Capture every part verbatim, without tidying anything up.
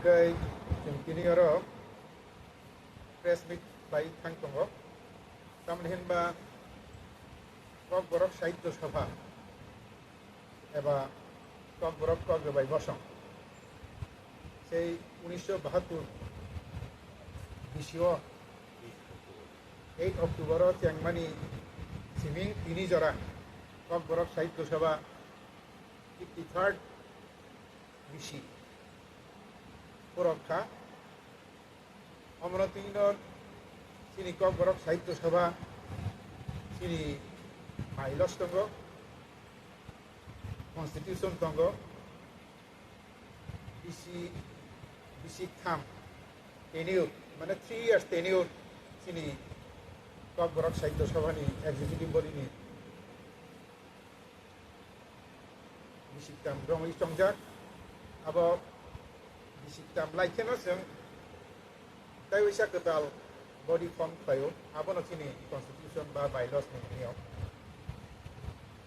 Tei chwng tini oro press meet bai thang tongo. Tamni hinba Kokborok Sahitya Sabha eba Kokborok Kok Rwbai Bosong sei unisho bahattur bisio eight October o chengmani siming tini jora Kokborok Sahitya Sabha fifty third bisi purok kha. Omono twi no chini Kokborok Sahitya Sabha chini bylaws tongo, constitution tongo, bisi bisi tham tenure, mane three years tenure chini Kokborok Sahitya Sabha ni executive body ni bisiktam romwi chongjak. Abo bisiktam lai kheno chwng tei waisa kwtal body form khlaio, abono chini constitution ba bylaws ni hwnwi.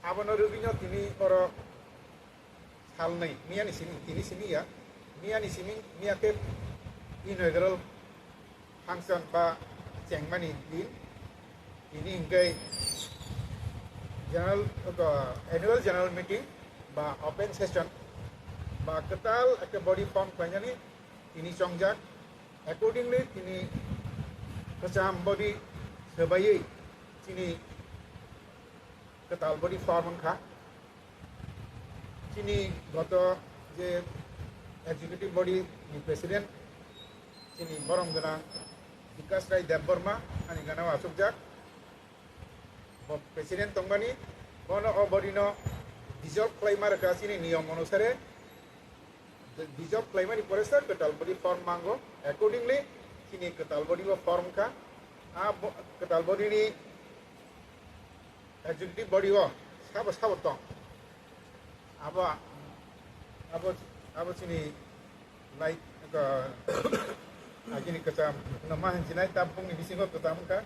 Abono rwgwino tini oro salnwi, miyani simi, tini simi ya, miyani simi, miya khe inaugural function ba chengmani din, tini hingke general, annual general meeting ba open session ba kwtal ekta body form khlainani tini chongjak. Accordingly, tini kwcham body swbaiwi chini kwtal body form wngkha. Chini goto je executive body ni president, chini borom gwnang Bikash Rai Debbarma, ani gana o achukjak. Bo president tongmani, bono o body no dissolve khlaima rwkha chini niyom onusare. Dissolve khlaimani pore se kwtal body form mango. Accordingly, chini kwtal body bo form kha. A bo-, kwtal body ni executive body o sabo sabo tong. Abo, abo, abo chini lai, ka, agini kwcham no ma hinjinai, tabukni bisingo kwcham wngkha.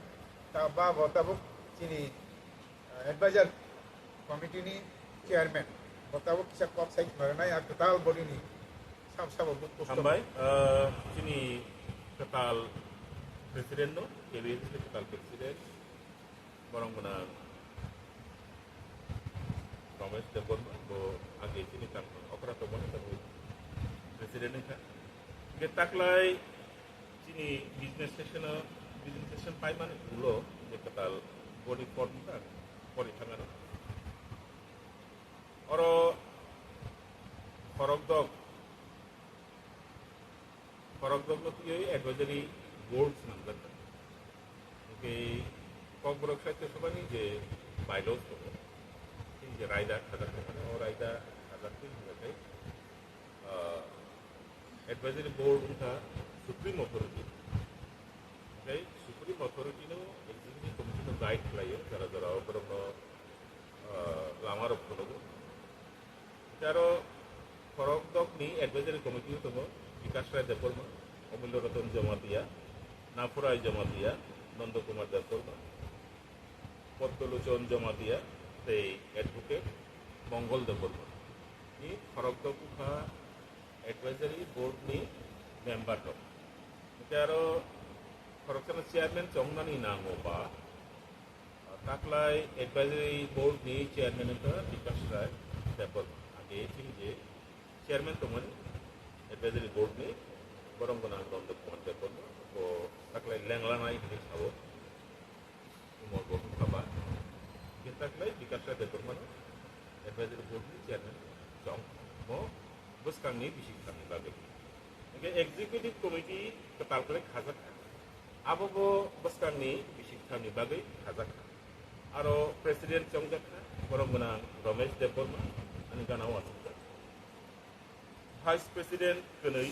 Ta ba bo tabuk chini, ah, advisor committee ni chairman. Bo tabuk kisa kok sai khna rwnai, a kwtal body ni sabo sabo bo post. Hambai, ah, chini kwtal president no, K B N C kwtal president. Borok gwnang Ramesh Debbarma, bo age chini tangmani okra tongmani tabuk president wngkha. Hingke taklai chini business session o, business session paimani ulo je kwtal body form wngkha, pori thangano. Oro khorokdok Khorokdokno twiwi advisory board swnamjak. Hingke Kokborok Sahitya Sabhani je bylaws tongo, tei je raida khajak tongo, o raida khajak twi hwnbakhai, ah, advisory board wngkha supreme authority. Tei supreme authority no executive committee no guide khlaio, jora jora o borokno, ah, lama rok phunukgo. Tei aro khorokdokni advisory committee tongo Bikash Rai Debbarma, Amulya Ratan Jamatia, Nafurai Jamatia, Nanda Kumar Debbarma, Padma Lochon Jamatia, tei advocate Mongol Debbarma. Ni khorokdok wngkha advisory board ni member rok. Tei aro khoroksano chairman chongnani nango ba, taklai advisory board ni chairman wngkha Bikash Rai Debbarma. Age chini je chairman tongmani advisory board ni, borok gwnang Nanda Kumar Debbarma, bo taklai lenglanai hinwi sao. Umor bo wngkha ba, khe taklai Bikash Rai Debbarma no advisory board ni chairman chong mo bwskangni bising thamni bagwi. Hingke executive committee kwtal khe khajak kha. Abo bo bwskangni bising thamni bagwi khajak kha. Aro president chongjak kha, borok gwnang Ramesh Debbarma, ani gana o achukjak. Vice President kwnwi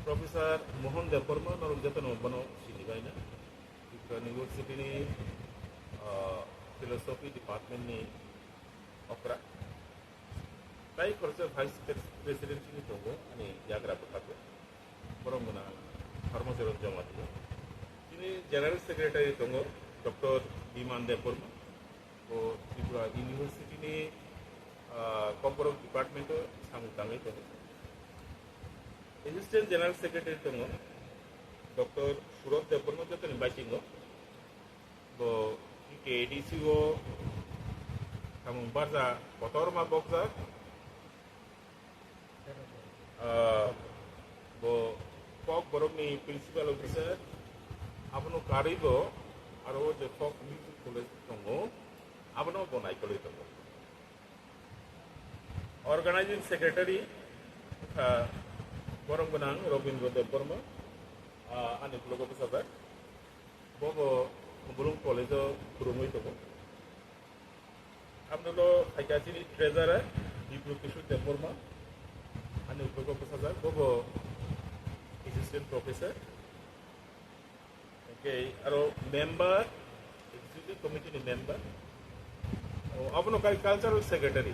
Professor Mohan Debbarma, norok jotono bono sini baina. Tripura University ni, ah, Philosophy Department ni okra. Tai khoroksa Vice Pres-, President chini tongo, ani yagra bwkhago. Borok gwnang Dharmacharan Jamatia. Chini General Secretary tongo Doctor Biman Debbarma. Bo Tripura University ni, ah, Kokborok Department o samung tangwi tongo. Assistant General Secretary tongo, Doctor Surot Debbarma jotoni bisingo. Bo K D C o samung barja kotorma bokjak. Ah, bo Kokborok ni Principal Officer, abono karwi bo aro je Kok Music College tongo, abono bo naikolwi tongo. Organizing Secretary, ah, borom gwnang Robindra Debbarma, ah, ani ulogo bwsajak. Bo bo Khumulwng College o phwrwngwi tongo. Aboni ulo phaikha chini Treasurer Dipru Kishore Debbarma, ani ulogo bwsajak, bo bo Assistant Professor. Okay, aro member, Executive Committee ni member. O, abono kai Cultural Secretary.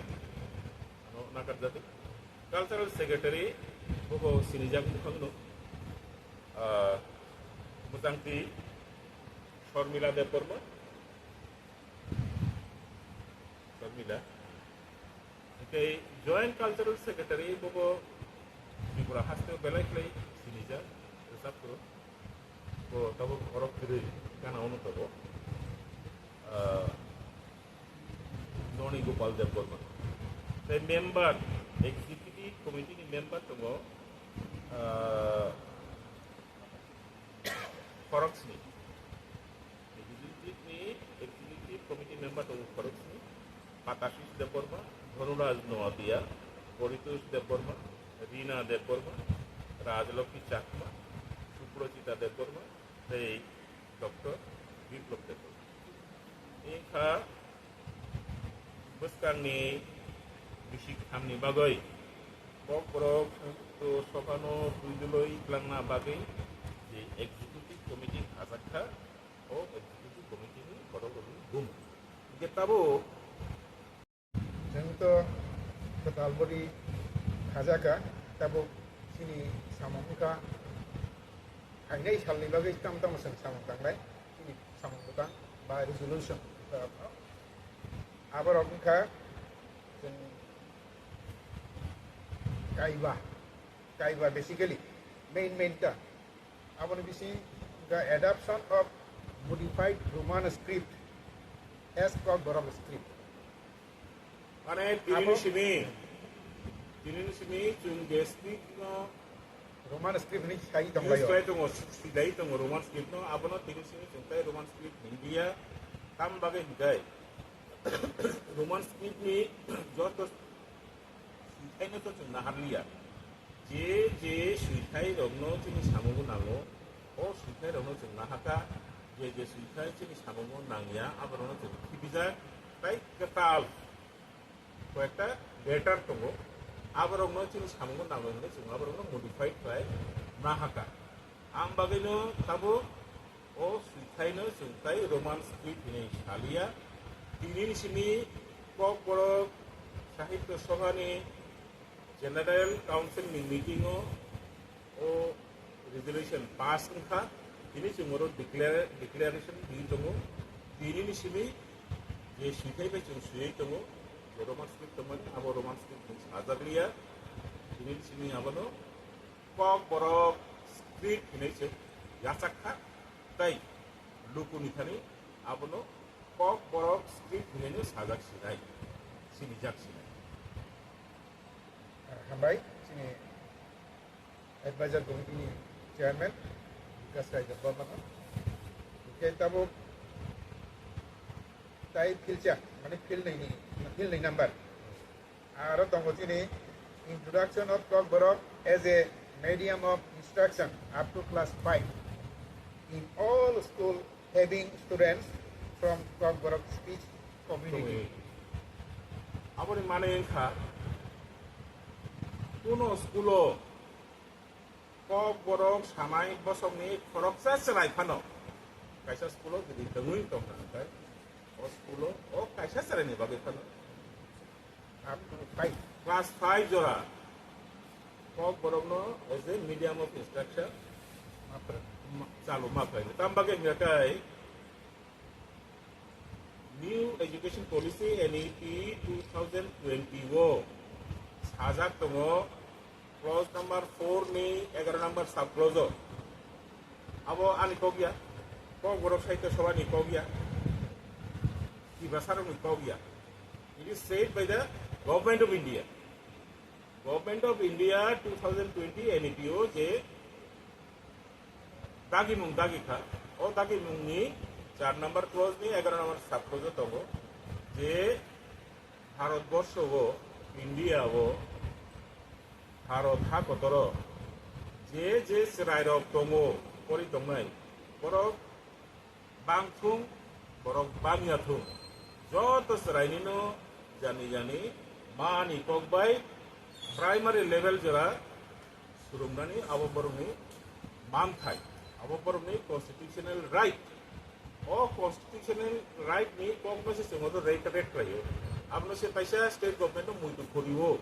Ano nakarjadi. Cultural Secretary, bo bo sinijak mukhang no. Ah, Mujangti Sharmila Debbarma. Sharmila. Tei Joint Cultural Secretary bobo Tripura haste belai khlai sinijak, rwchap phuru. Bo tabuk borok kwrwi gana ono tabuk. Ah, Noni Gopal Debbarma. Tei member, Executive Committee ni member tongo, ah, khoroksni. Executive ni, Executive Committee member tongo khoroksni, Patashish Debbarma, Dhonuraj Noatia, Paritosh Debbarma, Rina Debbarma, Rajlokhi Chakma, Suprajita Debbarma, tei Doctor Biplab Debbarma. Wngkha bwskangni bisi khamni bagwi Kokborok Sahitya Sophano twijlwi twlangna bagwi je Executive Committee khajakha, o Executive Committee ni borok rokni bumung. Hingke tabuk chwng to kwtal body khajakha, tabuk chini samung wngkha. Hainai salni bagwi tamo tamo chwng samung tangnai, chini samung bwtang ba resolution. Aborok wngkha chwng kaiba, kaiba basically main main ta. Aboni bising the adoption of modified Roman script as Kokborok script. Mane tini abo ni simi, tini ni simi chwng je script no Roman script hinwi sai use tonglaio. Khlai tongo, sidai tongo Roman script no, abono tini simi chwng tai Roman script hinliya, tam bagwi hinkai Roman script ni joto sithaino to chwng naharliya. Je je swithai rokno chini samungo nango, o swithai rokno chwng nahaka, je je swithai chini samungo nangya, aborokno chwng khibijak, tai kwtal koyekta letter tongo, aborokno chini samungo nango hwnwi chwng aborokno modified khlai nahaka. Ang bagwino tabuk o swithaino chwng tai Roman script hinwi saliya. Tini ni simi Kokborok Sahitya Sabha ni General Council ni meeting o o resolution pass wngkha. Tini chwng oro declare, declaration di tongo. Tini ni simi je swithai bai chwng swiwi tongo, je Roman script tongmani abo Roman script hinwi sajak liya. Tini ni simi abono Kokborok script hinwi se yachak kha, tai lukuni thani abono Kokborok script hinwi sajak sinai, sinijak sinai. Hambai, chini advisor committee ni chairman, Vikas Rai Debbarma no. Hingke tabuk tai philcha, mane philnai ni, philnai number. Aro tongo chini introduction of Kokborok as a medium of instruction up to class five in all school having students from Kokborok speech community. Aboni mane wngkha, kuno school o Kokborok sanai bosongni khoroksa chwrai phano kaisa school o gidi tongwi tongkha, hwnkhe o school o, o kaisa chwraini bagwi phano up to five. Class five jora Kokborokno as a medium of instruction ma-, chalu ma phaino. Tam bagwi hwnkha khe New Education Policy, N E P two thousand twenty o sajak tongo, clause Number four ni egaroh number sub clause o. Abo ani kok ya. Kokborok Sahitya Sabha ni kok ya. Tiprasa rok ni kok ya. It is said by the Government of India. Government of India two thousand twenty N E P o je dagimung dagi kha. O dagimung ni char number clause ni egaroh number sub clause o tongo je Bharat borsho o, India o, Bharat ha kotoro je je chwrairok tongo, pori tongnai, borok bangthung, borok bangya thung, joto chwrainino jani jani mani kok bai primary level jora surumnani abo borokni manthai, abo borokni constitutional right. O constitutional right ni kokno se chwng oro reiterate khlaio. Abono se kaisa state government no muitu khorio.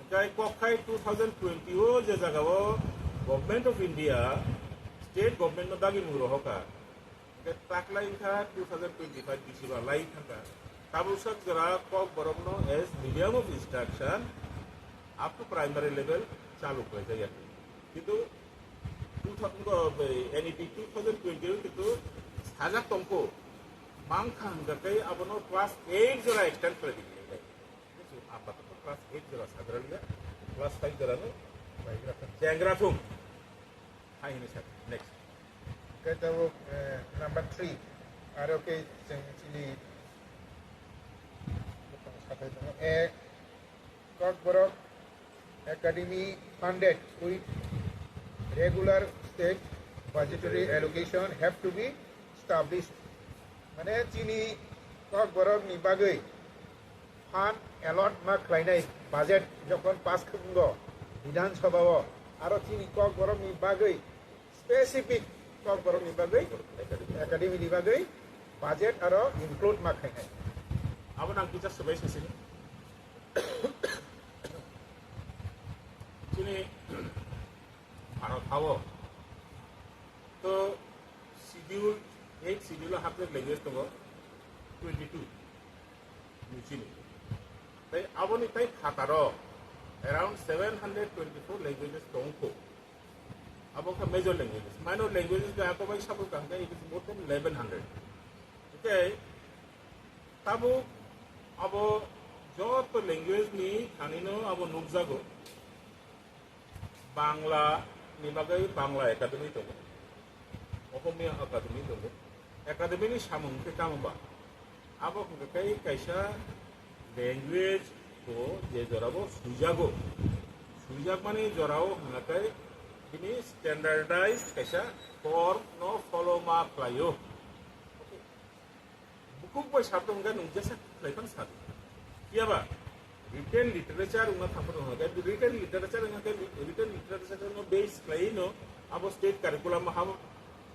Hwnkhe kok khai two thousand twenty o je jagao Government of India state government no dagimung rohorkha. Hwnkhe taklai wngkha two thousand twenty-five bisi ba lai thangkha. Tabuk sak jora kokborokno as medium of instruction up to primary level chalu khlaijak ya. Kintu two thousand, o, bai, N E P two thousand twenty o kintu sajak tongkho. Mangkha hwnkha khe abono class eight jora extend khlai di. Apatot class eight jora sadraliya, class five jora no jengra thung. Hai hini sir, next. Khe tabuk, eh, number three, aro khe chwng chini bwkhang sathai tongo. A, Kokborok Academy funded with regular state budgetary allocation have to be established. Mane chini Kokborok ni bagwi fund allot ma khlainai budget jokhon pass khwmgo Bidhan Sabha o, aro chini Kokborok ni bagwi specific Kokborok ni bagwi, academy ni bagwi budget aro include ma khainai. Abo nang kisa swbai sasini. Chini Bharat hao to schedule, eight schedule o hapjak language tongo twenty two ni chini. Tai aboni tai phataro around seven hundred twenty four languages tongkho. Abo kha major languages. Minor languages bai ako bai sabo kangkha, it is more than eleven hundred. Okay, tabuk abo joto language ni thanino abo nukjago. Bangla ni bagwi Bangla Academy tongo, Ohomia Academy tongo. Academy ni samung khe tamo ba? Abo hwnkha khe kaisa language bo je jorabo suijago. Suijakmani jorao hwnkha khe bini standardized kaisa form no follow ma khlaio. Bukhuk bai sato hwnkhe nwng jesa khlai phano sadi. Phiya ba written literature wngna thangphano hwnkhe written literature wngkha khe written literature no base khlaiwi no abo state curriculum o habo,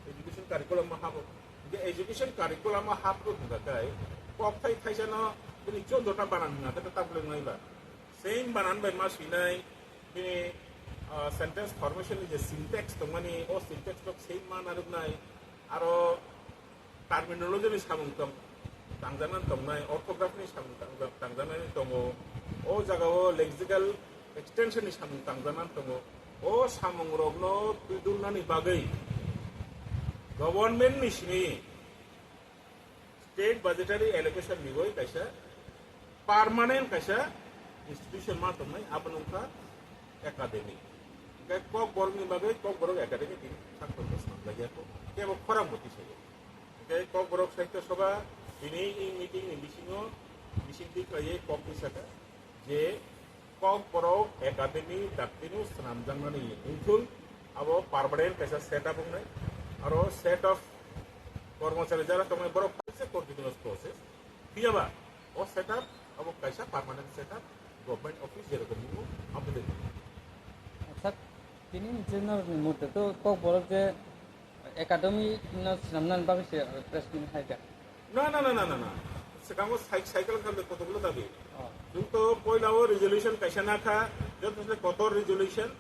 education curriculum o habo. Hwnkhe education curriculum o hapro hwnkha khe kokthai thaisa no bini chondro ta banan hwnkha khe ta tabuk le wngnai ba. Same banan bai ma swinai bini, ah, sentence formation ni je syntax tongmani, o syntax rok same ma narwknai. Aro terminology ni samung tang-, tangjaknani tongnai, orthography ni samung tang-, tangjaknani tongo. O jagao lexical extension ni samung tangjaknani tongo. O samungrokno twidulnani bagwi government ni simi state budgetary allocation ni bai kaisa permanent kaisa institution ma tongnai, abo wngkha academy. Hwnkhe Kokborok ni bagwi Kokborok Academy tini saktorno samlaiya kho, kebo khorang bo tisaiya. Hwnkhe Kokborok Sahitya Sabha tini e meeting ni bisingo bisingtwi khlaiwi kok tisakha je Kokborok Academy daktino swnamjaknani wngthung, abo permanent kaisa setup wngnai, aro set of kormochari jara tongnai borok kaisa continuous process. Phiya ba o setup abo kaisa permanent setup, government office jerokom wngo abo de. Acha, tini ni je norokni mote to Kokborok je academy no swnamnani bagwi se press meet hai kha. Na, na, na, na, na, na. Swkango cyc-, cycle khamle kotoklo dabi. Oh. Chwng to poila o resolution kaisa na kha, joto se kotor resolution.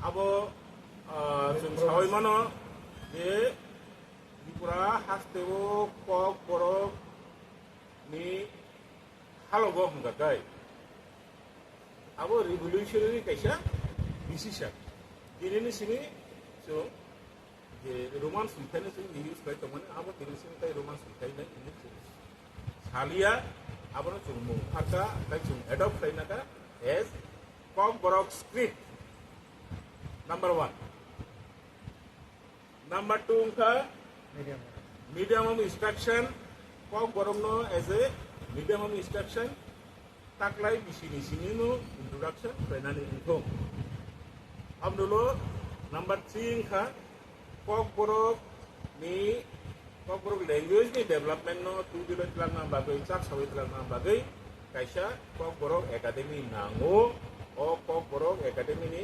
Abo, ah, chwng sawi mano je Tripura haste o Kokborok ni halogo hwnga kai. Abo revolutionary kaisa Sisa. Tinini simi chwng je Roman songkhaino chwng use khlai tongmani, abo tinini simi tai Roman songkhaino hinwi chwng salia, abono chwng mung pharkha, tai chwng adopt khlainakha as Kokborok script. Number one. Number two wngkha medium of instruction, Kokborokno as a medium of instruction, taklai bisini sinino introduction khlainani wngthung. Abdolo number three wngkha Kokborok ni, Kokborok language ni development no tubilo twlangna bagwi, chak sawi twlangna bagwi kaisa Kokborok Academy nango. O Kokborok Academy ni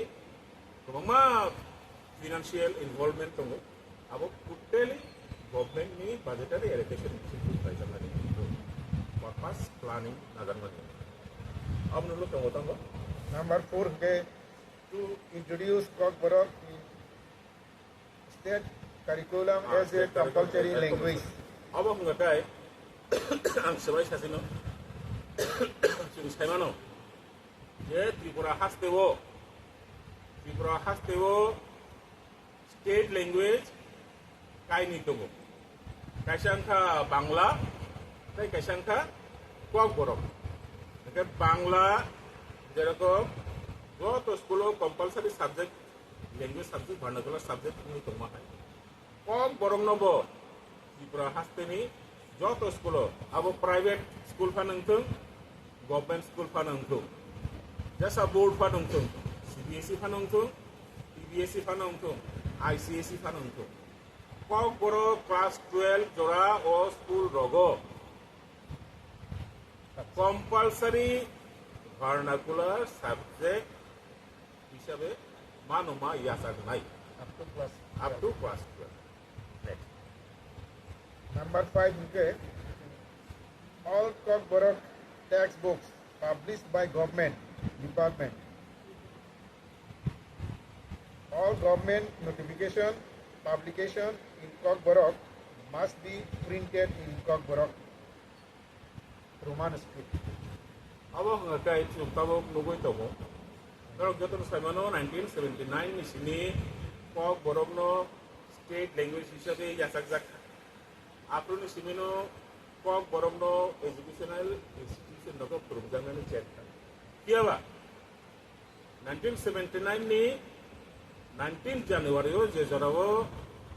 kwbangma financial involvement tongo, abo totally government ni budgetary allocation ni bisingtwi khlaijaknani purpose planning najakmani. Aboni ulo tongo tongo. Number four hwnkhe to introduce Kokborok in state curriculum as a compulsory language. Abo hwnkhe ang swbai sasino chwng saimano. Je Tripura hasteo, Tripura hasteo state language kainwi tongo. Kaisa wngkha Bangla, tei kaisa wngkha Kokborok. Hwnkhe Bangla jerokom joto school o compulsory subject, language subject, vernacular subject wngwi tongma hai. Kokborokno bo Tripura hasteni joto school o, abo private school phano wngthung, government school phano wngthung, jesa board phano wngthung, C B S E phano wngthung, T B S E phano wngthung, I C S E phano wngthung, Kokborok class twelve jora o school rogo compulsory vernacular subject hisabe manuma yachaknai. Up to class up to class twelve. Next. Number five hwnkhe all Kokborok textbooks published by government department. All government notification publication in Kokborok must be printed in Kokborok Roman script. Abo hwnga khe chwng tabuk nugwi tongo. Norok jotono saimano nineteen seventy nine ni simi Kokborokno state language hisabe yachakjak kha. Aphuru ni simino Kokborokno educational institution rogo phwrwngjaknani chek kha. Phiyaba nineteen seventy nine ni nineteen January o je jorao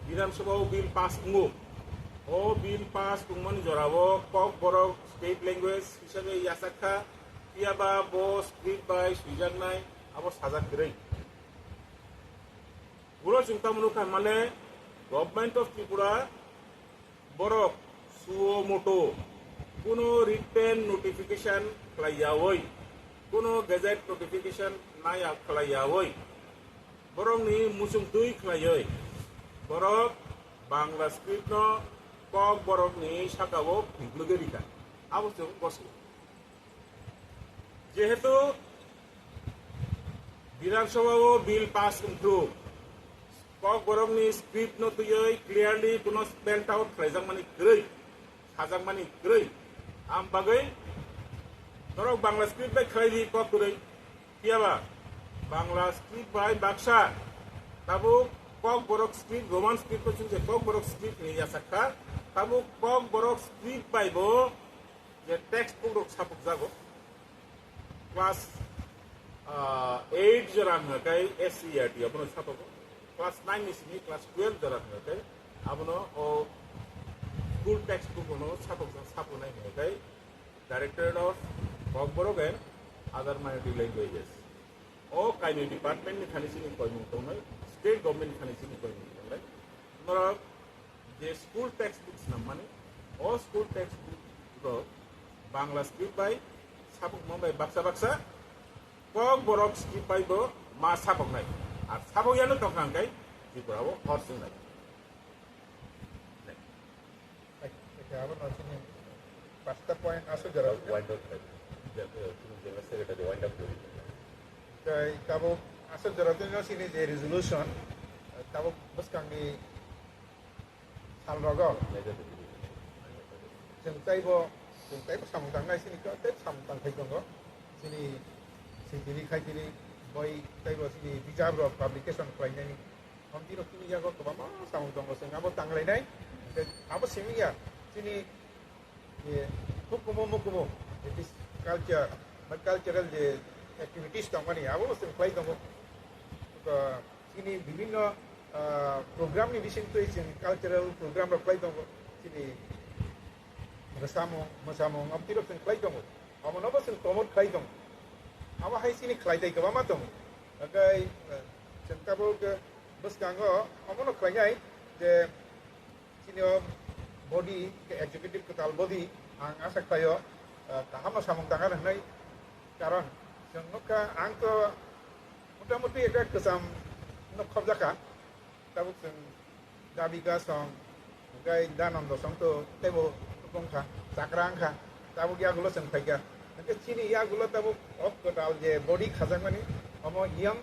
Bidhan Sabha o bill pass wngo, o bill pass wngmani jorao Kokborok state language hisabe yachak kha, phiyaba bo script bai swijaknai abo sajak kwrwi. Uro chwng tamo nukha male Government of Tripura borok suo moto kuno written notification khlaiyawi, kuno gazette notification naya khlaiyawi, borokni muchung twi khlaiwi borok Bangla script no Kokborokni sakao phunglugwi rikha. Abo chwng gosi. Jehetu Bidhan Sabha o bill pass wngthung, Kokborokni script no twiwi clearly kuno spelled out khlaijakmani kwrwi, sajakmani kwrwi. Am bagwi norok Bangla script bai khlai di kok kwrwi. Phiyaba Bangla script bai baksa tabuk Kokborok script, Roman script no chwng je Kokborok script hinwi yachak kha, tabuk Kokborok script bai bo je textbook rok sapuk jago. Class, ah, eight jora hwnga kai S C E R T abono sapugo. Class nine ni simi class twelve jora hwnga kai abono o school textbook ono sapuk, sapuk nai hwnga kai Directorate of Kokborok and Other Minority Languages. O kainwi department ni thani sini koimung tongnai, state government ni thani sini koimung tongnai. Norok je school textbook swnam mani, o school textbook rok Bangla script bai sapukma bai baksa baksa Kokborok script bai bo ma sapuknai. Ar sapuk yano tongkha hwnkhe Tripura o hor swngnai. Oke, abo no chini pasta point aswk jora. Wind up khai. General Secretary wind up khai. Tai tabuk aswk jora twi no chini je resolution, tabuk bwskangni sal rogo. Chwng taibo, chwng taibo samung tangnai chini, tei samung tangkhai tongo. Chini sitini khaitini boi tei bo chini bijap rok publication khlainani. Hamti rok chini yago kwbangma samung tongo, chwng abo tanglainai. Tei abo simi ya chini, eh, hukumu mukumu, it is culture, ba cultural je activities tongmani, abo bo chwng khlai tongo. Chini bibhinno, ah, program ni bisingtwi chwng cultural program rok khlai tongo. Chini rwsamung, mwsamung, amtwi rok chwng khlai tongo. Omono bo chwng promote khlai tongo. Abo hai chini khlai tai kwbangma tongo. Hwnkhe, ah, chwng tabuk, ah, bwskango omono khlainai je chini o body, executive kwtal body, ang asa khlaio, ah, kaham no samung tangna hwnwi. Karon chwng nukha, ang to motamuti ekta kwcham no khobjakha, tabuk chwng Dabika song, hwnkhe Danando song to teibo wngkha, chakra wngkha, tabuk yagulo chwng phaikha. Hwnkhe chini yagulo tabuk o kwtal je body khajakmani, omo young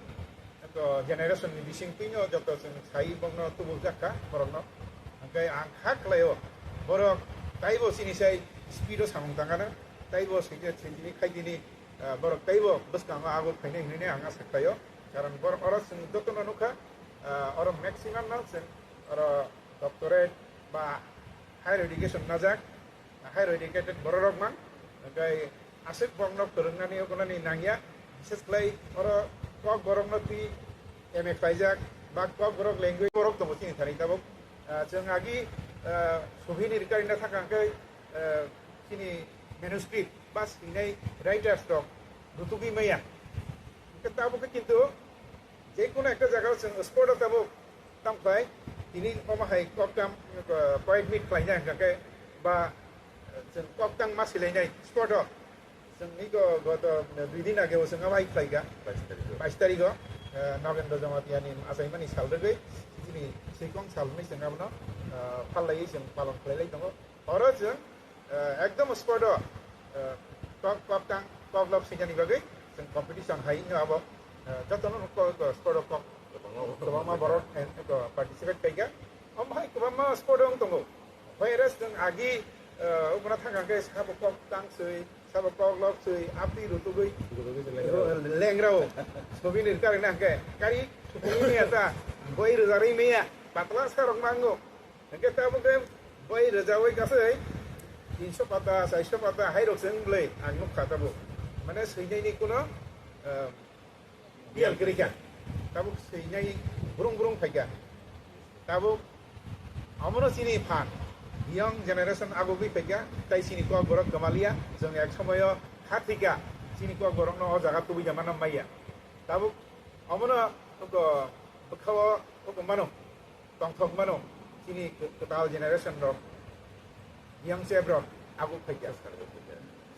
to generation ni bisingtwino joto chwng sai bokno tubujak kha borokno. Hwnkhe ang kha khlaio, borok taibo chini sai speed o samung tangana, taibo swijak swijini khaidini, ah, borok taibo bwskango abo phainai hinwi ang asa khlaio. Karon borok oro chwng jotono nukha, ah, oro maximum no chwng oro doctorate ba higher education najak, higher educated borok rok mang, hwnkhe aswk bokno phwrwngnani ogonani nangya, bises khlai oro Kokborokno twi M A khlaijak, ba Kokborok language borok tongo chini thani tabuk. Ah, chwng agi, ah, Sohini Rikari na thangkha hwnkhe, ah, chini manuscript ba swinai writers rok rutugwi maya. Hwnkhe tabuk khe kintu je kono ekta jaga o chwng spot o tabuk tamo khlai, tini omo hai kok tam, uh, poet meet khlainai hwnkha khe ba, uh, chwng kok tang ma silainai spot o. Chwng iko goto dui din age o chwng abo hai khlaikha. Bais tarikh o, uh, Nagendra Jamatia ni achaimani sal rwgwi chini swikong sal hwnwi chwng abono, uh, phal laiwi chwng palon khlai lai tongo. Oro chwng, eh, ekdom spot o, eh, kok, kok tang, kok lok singani bagwi chwng competition hai wngno abo, eh, jotono kok, kok spot o kok kwbangma borok, eh, kok participate khaikha. Omo hai kwbangma spot o wng tongo. Whereas chwng agi, eh, ubuna thang khe sabo kok tang swi, sabo kok lok swi, aphi rutugwi lengra o. Sohini Rikari na hwnkhe kari thukuni maya ta, boi rwjarwi maya, patla sa rok mango. Hwnkhe tabuk khe bai rwjaui kasai tinso pata, chaiso pata hai rok se wng bwlai ang nukha tabuk. Mane swinai ni kuno, ah, biyal kwrwi kha. Tabuk swinai brung brung phaikha. Tabuk omono chini phan young generation agugwi phaikha, tai chini kok borok kwmalia, chwng ek somoyo kha thwikha, chini kok borokno o jaga tubui da mano maya. Tabuk omono oko bwkhao oko mano. Tongthok mano, chini kwtal generation rok, young chep rok, aguk phaikya,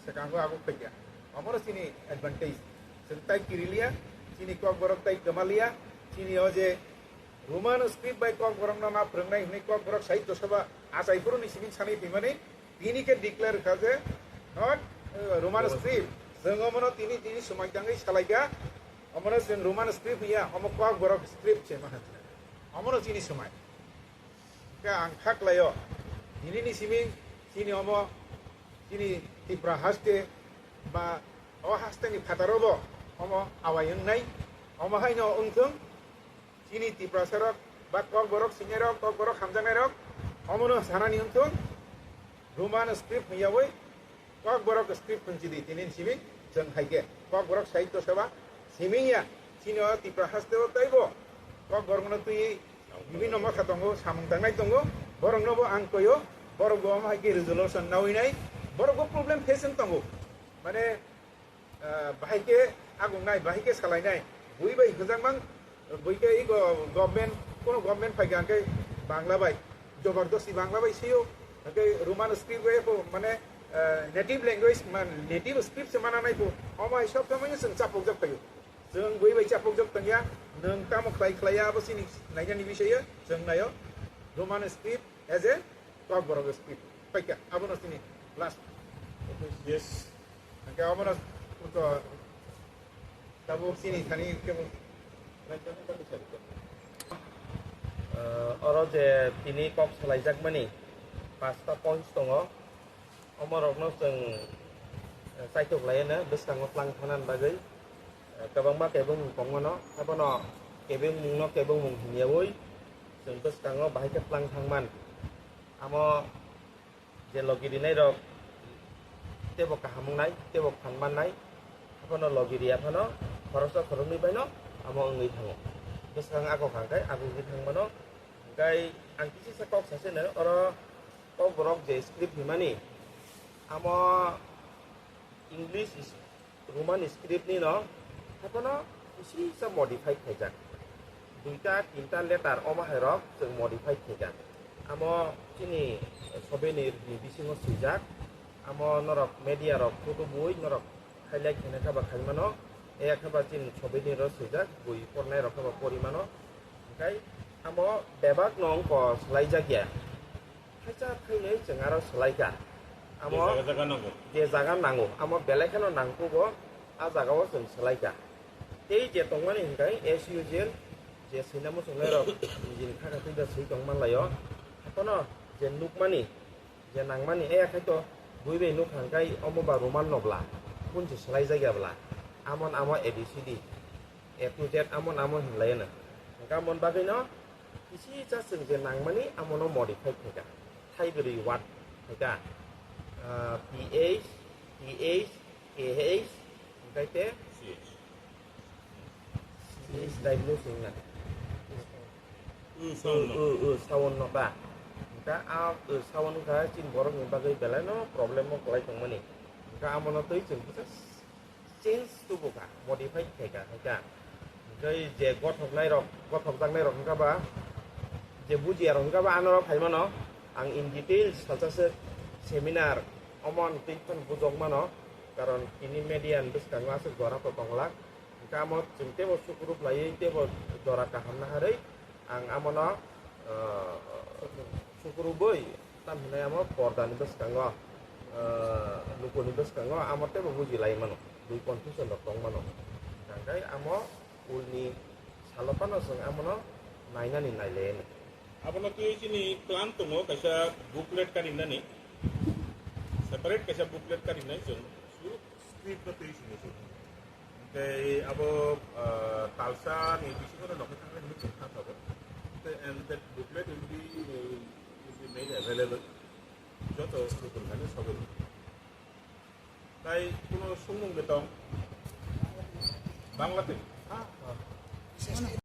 swkango aguk phaikya. Omono chini advantage. Chwng tai kirilia, chini kokborok tai kwmalia, chini o je Roman script bai kokborokno ma phwrwngnai hwnwi kokborok sahitya sabha achai phuru ni simi sanwi phimani, tini khe declare kha je not, uh, Roman script. Chwng omono tini, tini swmai tangwi salaikha, omono chwng Roman script ya, omo kokborok script se ma. Omono chini swmai. Khe ang kha khlaio. Nini ni simi chini omo, chini Tipra haste ba o haste ni phataro bo omo awai wngnai. Omo haino wngthung chini Tiprasa rok ba kokborok sinai rok, kokborok hamjaknai rok omono sanani wngthung. Roman script hwnyawi Kokborok script hwnchidi tini simi chwng hai khe Kokborok sahitya sabha simingya chini o Tipra haste o taibo Kokborokno twi bibinno motha tongo, samung tangnai tongo, borokno bo ang koyo, borok bo omo hai khe resolution nawi nai, borok bo problem face wng tongo. Mane, ah, bahai khe agung nai, bahai khe salai nai, bui bai hwnjak mang, bui khe ego government, kono government phai kha hwnkhe Bangla bai, jobordosti Bangla bai sio, hwnkhe Roman script bai pho, mane, ah, native language, man, native script se mana nai pho, omo hai sob somoi chwng chapokjak phaio. Chwng bui bai chapokjak tongya, nwng tamo khlai khlaiya abo chini nainani bisayo, chwng naio, Roman script as a Kokborok script. Paikha, abono chini last. Yes. Hwnkhe omono to tabuk chini thani kebo. Eh, oro je tini kok salaijakmani pasta points tongo, omorokno chwng, eh, chaitok laiano bwskango tlang thanani bagwi. Kwbangma kebengmung tongmano, abono kebengmungno kebengmung hwnyawi chwng bwskango bahai khe tlang thangman. Amo je logi rinairok teibo kaham wngnai, teibo phan mannai, abono logi riya phano khoroksa khoroknwi baino amo wngwi thango. Bwskang ako kha khe ako wngwi thangmano. Hwnkhe ang kisisa kok sase no, oro kokborok je script hwnmani, amo English is Roman script ni no, haphano kisisa modify khaijak. Duita, tinta letter omo hai rok chwng modify khaijak. Amo chini souvenir ni bisingo swijak. Amo norok media rok photo bui norok highlight khaina khe ba khai mano. Eya khe ba chini souvenir ro swijak, bui pornai rok khe ba pori mano. Hwnkhe amo bebak no wngkha swlaijak ya. Khaisa thainwi chwng aro swlaikha. Amo je jaga jaga nango. Je jaga nango, amo belai kheno nangkukgo, a jagao chwng swlaikha. Tei je tongmani hwnkhe as usual, je swina muchungnairok nijini khaka twi da swi tong manlaio. Haphano je nukmani, je nangmani, e khaito bui bai nukha hwnkhe omo ba Roman no bla, kun se swlaijakya bla, amon amo A B C D. A to Z amon amon hinlaino. Hwnkhe amon bagwino kisi cha chwng je nangmani amono modify khaikha. Thaibrwi word khaikha. Ah, P H, T H, K H, hwnkhe te C H W swngna. U sound no. U, u, sound no ba. Hwnkhe a, u, sound wngkha chini borokni bagwi belaino problem o kwlai tongmani. Hwnkhe amono twi chwng kisa change tubu kha, modify khai kha, khai kha. Hwnkhe je gothoknai rok, gothokjaknai rok wngkha ba, je bujiya rok wngkha ba, ano rok phai mano, ang in details salsa se seminar, omo ang twi phano bujok mano, karon tini media ni bwskango aswk jora to tonglak. Hwnkhe amo chwng teibo sukurup laiwi teibo jora kaham naharwi ang amono, eh, sukurubwi tam hinai amo pordani bwskango, eh, lukuni bwskango amo teibo buji lai mano, bui confusion rok tong mano. Hwnkhe amo ulni salo phano chwng amono nainani nailai. Abono twi chini plan tongo kaisa booklet karinani, separate kaisa booklet karinai chwng. Script no twi sini su. Tei abo, ah, talsa ni bisingo no nokha thangkhe hinwi chwng kha sabo. Tei and that booklet will be, will be made available. Joto sukun thani sabo. Tai kuno sumung betong Bangladesh.